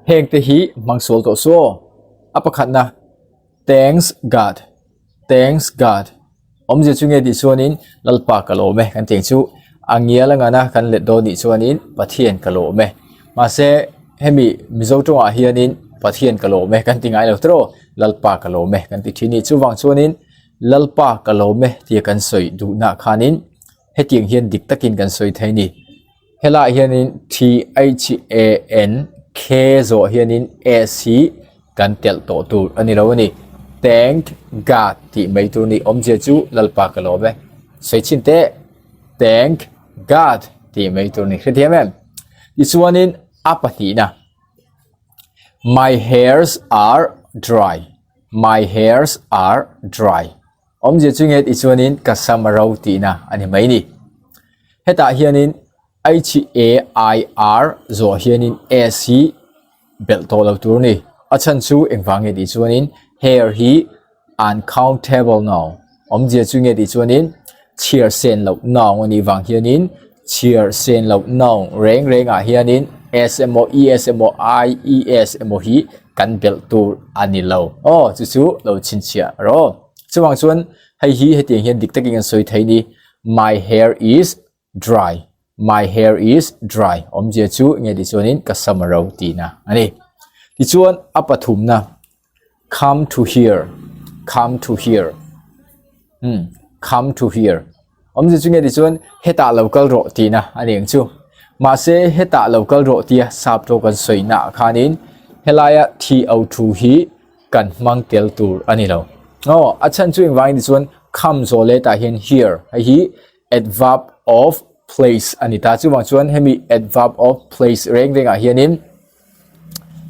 Hengte hi hmang sual tawh suh aw. A pakhatna, Thanks God, Thanks God. Awmzia chu nge tih chuanin Lalpa ka lawm e kan tih ang chu a ngial a ngana kan let dawn nih chuanin Pathian ka lawm e. Mahse hemi Mizo tawngah hianin Pathian ka lawm e kan ti ngai lo tawh Lalpa ka lawm e kan ti thin a ni. Chuvang chuanin Lalpa ka lawm e tia kan sawi duhnaah khanin hetiang hian dik takin kan sawi thei a ni. Helaiah hianin T H A N K zawh hianin S hi kan telh tawh tur a ni lo a ni. Thank God tih mai tur a ni. Awmzia chu Lalpa ka lawm e. Sawi chhin teh Thank God tih mai tur a ni. Hrethiam em? Tichuanin a pahnihna My hairs are dry. My hairs are dry. Awmzia chu nge tih chuanin ka sam a ro tihna a ni mai ni. Hetah hianin H A I R zawh hianin S hi belh tawh lo tur a ni. A chhan chu engvang nge tih chuanin hair hi uncountable noun awmzia chu nge tih chuanin chhiar sen loh noun a nih vang hianin chhiar sen loh noun reng rengah hianin S emaw E S emaw I E S emaw hi kan belh tur a ni lo. Aw chu chu lo chhinchhiah rawh. Chuvang chuan hei hi hetiang hian dik takin kan sawi thei ni my hair is dry my hair is dry awmzia chu enge tih chuanin ka sam a ro tihna a ni. Tichuan a pathumna come to here come to here um come to here awmzia chu nge tih chuan hetah lo kal rawh tihna a ni ang chu mahse hetah lo kal rawh tia sap tawk kan sawi naah khanin helaia thi o thu hi kan hmang tel tur a ni lo. Aw, a chhan chu engvangin ti chuan come zawh leh tah hian here hei hi adverb of place a ni ta. Chuvang chuan hemi adverb of place reng rengah hianin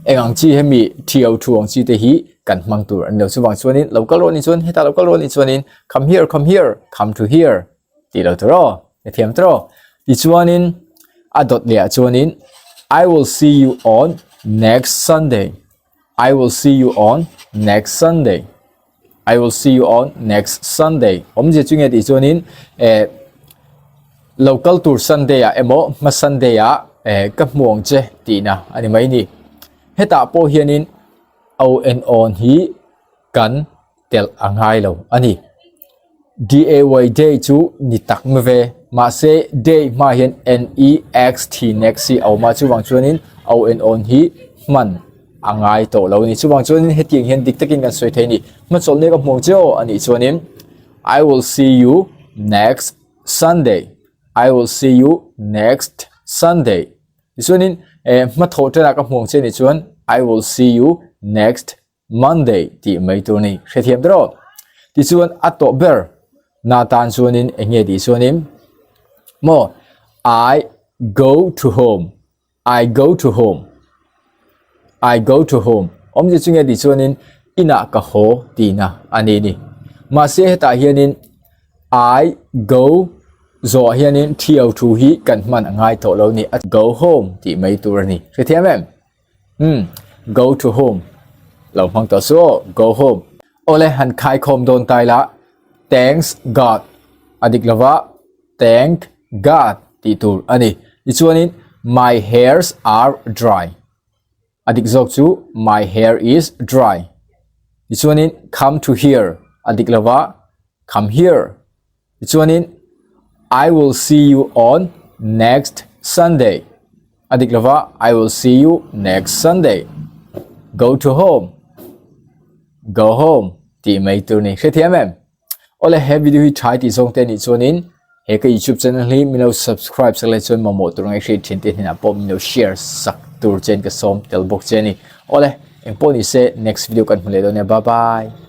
eng ang chi hemi thi o thu ang chi te hi kan hmang tur a ni lo. Chuvang chuanin lo kal rawh ni chuan hetah lo kal rawh ni chuanin come here, come here, come to here tih lo tur aw, i thiam tur aw. Tichuanin a dawt leh ah chuanin I will see you on next Sunday. I will see you on next Sunday. I will see you on next Sunday. Awmzia chu nge tih chuanin eh lo kal tur Sunday ah emaw hma Sunday ah eh ka hmu ang che tihna a ni mai ni. Hetah pawh hianin o en awn hi kan telh a ngai lo a ni. DAY day chu ni tak ma ve. Mahse day hma hian NEXT next hi a awm a, chuvang chuanin o en awn hi hman a ngai tawh lo a ni. Chuvang chuanin hetiang hian dik takin kan sawi thei a ni. Hmachawlh nek a hmuang che aw a nih chuanin I will see you next Sunday. I will see you next Sunday. Tichuanin eh hmathawh ṭanah ka hmuang che a nih chuan I will see you next Monday tih mai tur ni hrethiam ta rawh. Tichuan a tawh ber na tan chuanin eng nge tih chuanin maw I go to home I go to home I go to home awmzia chu nge tih chuanin inah ka haw tihna a ni ni. Mahse hetah hianin I go zawh hianin thiau thu hi kan hman a ngai tawh lo ni a go home tih mai tur a ni hrethiam em? Umm go to home lo hmang tawh su aw go home. Awle han khai khawm dawn tai la thanks God a dik lova thank God tih tur a ni. Tichuanin my hairs are dry a dik zawk chu my hair is dry. Tichuanin come to here a dik lova come here Tichuanin, I will see you on next Sunday. A dik lova, I will see you next Sunday. Go to home. Go home. Tih mai tur ni. Hrethiam em? Awle, he video hi thai tih zawng te nih chuanin he ka YouTube channel hi min lo subscribe sak leh chuan mamawh tur ngai hriat thin te hnenah pawh min lo share sak tur chen ka sawm tel bawk che a ni. Awle, engpawh ni se next video kan hmu leh dawn nia. Bye bye.